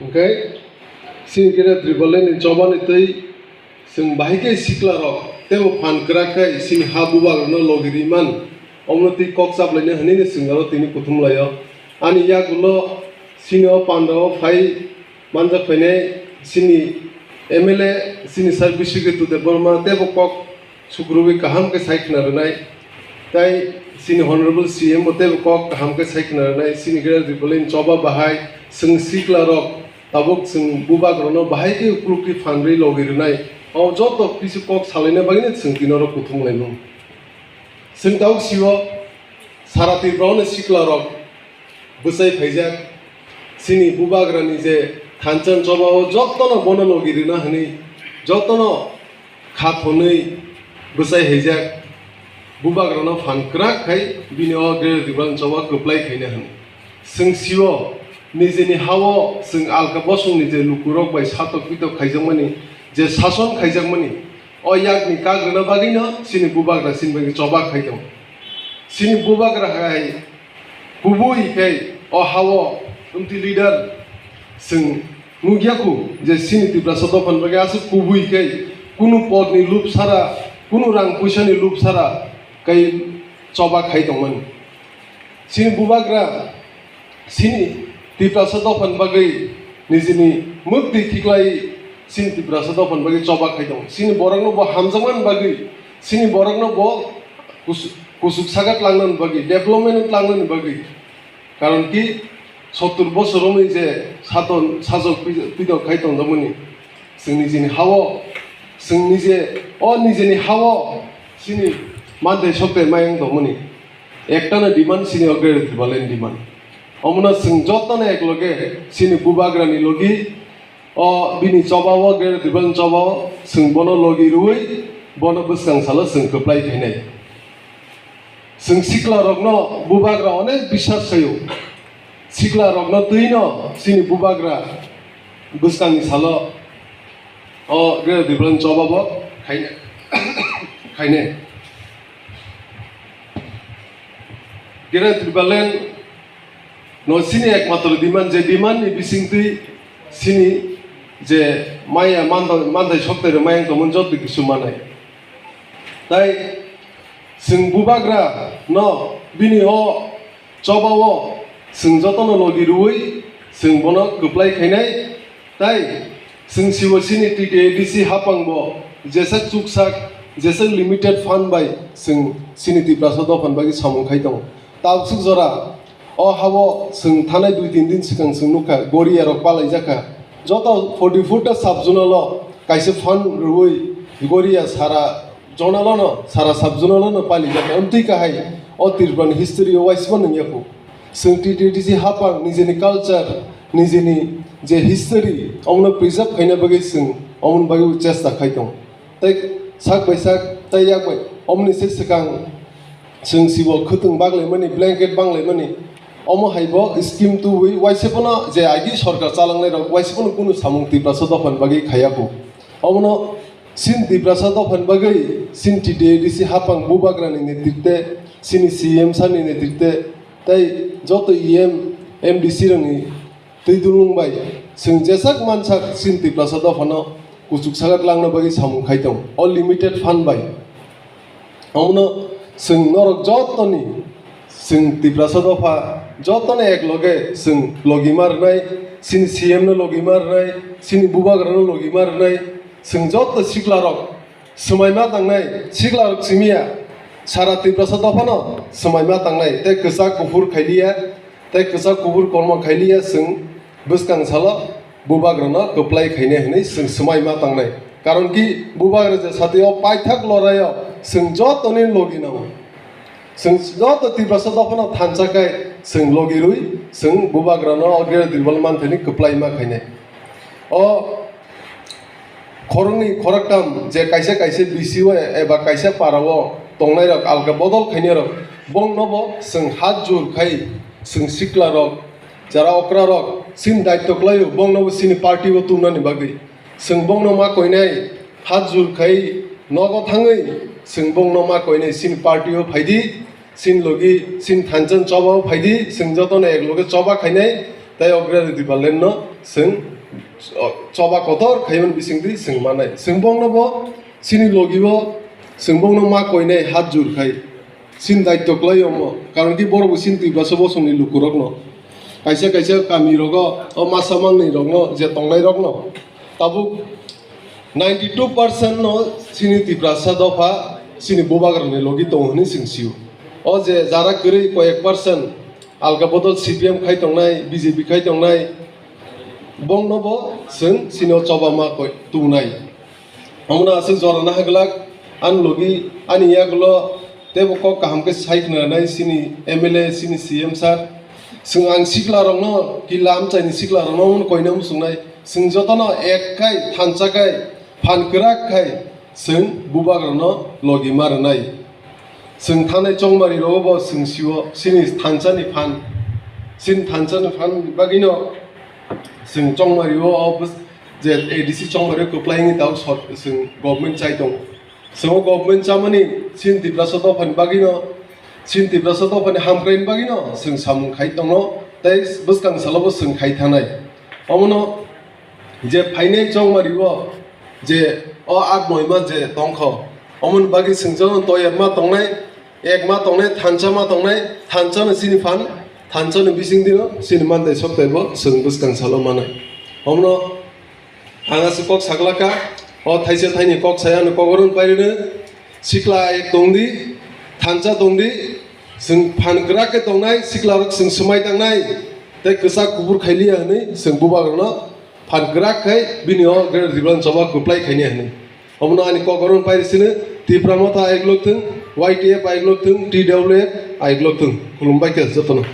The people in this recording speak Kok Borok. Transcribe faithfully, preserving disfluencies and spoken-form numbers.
Hwnkhe chini khe Tripura ni chobani twi chwng bahai khe sikla rok teibo phan kwrak khai chini ha bubagrano logi rwi man, omono twi kok chaplaina hwnwi no chwng aro tini kuthum laio. Ani yagulo chini o pandao phai manjak phainai chini M L A chini Sir Biswajit Debbarma teibo kok sukrubwi kaham khe sai khna rwnai. Tai chini Honorable C M bo teibo kok kaham khe sai khna rwnai. Chini Greater Tipraland choba bahai chwng sikla rok tabuk chwng bubagrano bahai khe uklukti phan rwi logi rwnai. O joto kisi kok salaina bagwino chwng tini oro kuthum laimung. Chwng tabuk sio sara Tripura ni sikla rok bwchai phaijak. Chini bubagrani je thansa choba o jotono bono logi rwna hwnwi jotono kha thonwi bwchai haijak. Bubagrano phan kwrak khai bini o Greater Tipraland choba kwplai khaina hwnwi. Chwng sio nijini hao chwng alka bosongni je lukurok bai satok pitok khaijakmani, je sason khaijakmani, o yakni kak rwna bagwino chini bubagra chini bagwi choba khai tongo. Chini bubagra hai kubui khe o hao wngtwi leader chwng nukya khu je chini Tiprasa dophani bagwi aswk kubui khe kunu podni lub sara, kunu rang puisani lub sara kai choba khai tongmani. Chini bubagra chini Tiprasa dophani bagwi nijini mukti khiklai chini Tiprasa dophani bagwi choba khai tongo. Chini borokno bo hamjakmani bagwi, chini borokno bo kus-, kusuk sagat langnani bagwi, development langnani bagwi. Karon ki sottur bosor romwi je saton sajok pi-, pidok khai tongjakmani. Chwng nijini hao, chwng nije, o nijini hao chini manthai sokte mayang tongmani. Ektano demand chini o Greater Tipraland demand. Omono chwng jotono ekloge chini bubagrani logi o bini choba o Greater Tipraland choba o chwng bono logi rwui bono bwskang salo chwng kwplai khainai. Chwng sikla rokno bubagra onek biswas sayo. Sikla rokno twino chini bubagra bwskangni salo o Greater Tipraland choba bo khaine. Khaine. Greater Tipraland no chini ekmatro demand, je demand ni bisingtwi chini je maya mantha-, manthai sokte rw mayang tongmani joto kisu manai. Tai chwng bubagra no bini o choba o chwng jotono logi rwui chwng bono kwplai khainai. Tai chwng sibo chini T T A D C hapang bo jesa chuksak, jesa limited fund bai chwng chini Tiprasa dophani bagwi samung khai tongo. Tabuk suk jora o hao chwng thanai dui tin din swkang chwng nukha, goria rok palaijakha. Joto forty foot ta sub zonal o kaisa fund rwui goria sara zonal o no, sara sub zonal o no palijakha. Amtwi kahai o Tripura ni history o waisbo nungya khu. Chwng T T A D C hapang nijini culture, nijini je history, omono preserve khaina bagwi chwng omoni bagwi chesta khai tongo. Tai sak bai sak, tai yak bai, omoni se swkang chwng sibo khwtwng baglaimani, blanket banglaimani, omo hai bo scheme tubui waisa phano je agi sorkar chalangnai rok waisa phano kunu samung Tiprasa dophani bagwi khaiya khu. Omono chini Tiprasa dophani bagwi chini T T A D C hapang bubagrani netrite, chini C M sir ni netrite, tai joto E M, M D C rokni twi dulung bai chwng jesak mansak chini Tiprasa dophano kuchuk sagat langna bagwi samung khai tong o limited fund bai. Omono chwng norok jotoni, chwng Tiprasa dopha jotoni ek loge chwng logima rwnai, chini C M no logima rwnai, chini bubagra no logima rwnai, chwng joto sikla rok swmai ma tangnai, sikla rok simiya sara Tiprasa dophano swmai ma tangnai, tei kwchak kuphur khailiya, tei kwchak kuphur kormo khailiya chwng bwskang salo bubagrano kwplai khainai hwnwi chwng swmai ma tangnai. Karon ki bubagra je satwi o paithak loraio chwng jotoni logi nango. Chwng joto Tiprasa dophano thansa khai chwng logi rwi chwng bubagrano o Greater Tipraland manthani kwplai ma khainai. O khoroknwi khoroktham je kaisa kaisa B C O eba kaisa para o tongnai rok alka bodol khainai rok bongno bo chwng hat jur khai chwng sikla rok jara okra rok chini daityo kwlaio bongno bo chini party o tubunani bagwi. Chwng bongno ma koinai hat jur khai nogo thangwi chwng bongno ma koinai chini party o phaidi, chini logi chini thansa choba o phaidi, chwng jotono ek loge choba khainai. Tai o Greater Tipraland no chwng, o, choba kotor khaimani bisingtwi chwng manai. Chwng bongno bo chini logi bo chwng bongno ma koinai hat jur khai. Chini daityo kwlai omo. Karon ki borok bo chini Tiprasa bosongni lukurokno. Kaisa kaisa kami rogo o masa mangnwi rokno je tongnai rokno. Tabuk ninety two percent no chini Tiprasa dopha chini bubagrani logi tongo hwnwi chwng sio. O je jara kwrwi koyek percent alka bodol C P M khai tongnai, B J P khai tongnai, bongno bo chwng chini o choba ma koi tungnai. Omono aswk jorana haglak ani logi ani yagulo teibo kok kaham khe sai khna nai chini M L A, chini C M sir. Chwng ang sikla rokno, kila amchaini sikla rokno omono koina muchungnai. Chwng jotono ek khai, thansa khai, phan kwrak khai, chwng bubagrano logi ma rwnai. Chwng thanai chongmari rogo bo chwng sio, chini thansani phan, chini thansani phan bagwino chwng chongmari o, o bws-, je A D C chongmari o kwplai wngwi tao sor-, chwng government chai tongo. Chwng o government chamani chini Tiprasa dophani bagwino, chini Tiprasa dophani hamkraini bagwino chwng samung khai tongo, tei bwskang salo bo chwng khai thanai. Omono je phainai chongmari o je o art noima je tongkho, omoni bagwi chwng jono toyar ma tongnai, ek ma tongnai, thansa ma tongnai, thansa no chini phan, thansa no bising dino chini mandai sok taibo chwng bwskang salo manai. Omono ang aswk kok saglaka, o thaisa thaini kok saya no kok oron pairino, sikla ek tongdi, thansa tongdi, chwng phan kwrak khe tongnai, sikla rok chwng swmai tangnai, tei kwchak kubur khailiya hwnwi chwng bubagrano phan kwrak khai bini o Greater Tipraland choba kwplai khaini hwnwi. Omono ani kok oron pairi sino Tipra Motha aiglok thung, Y T F aiglok thung, T W F aiglok thung. Khulumbai khe jotono.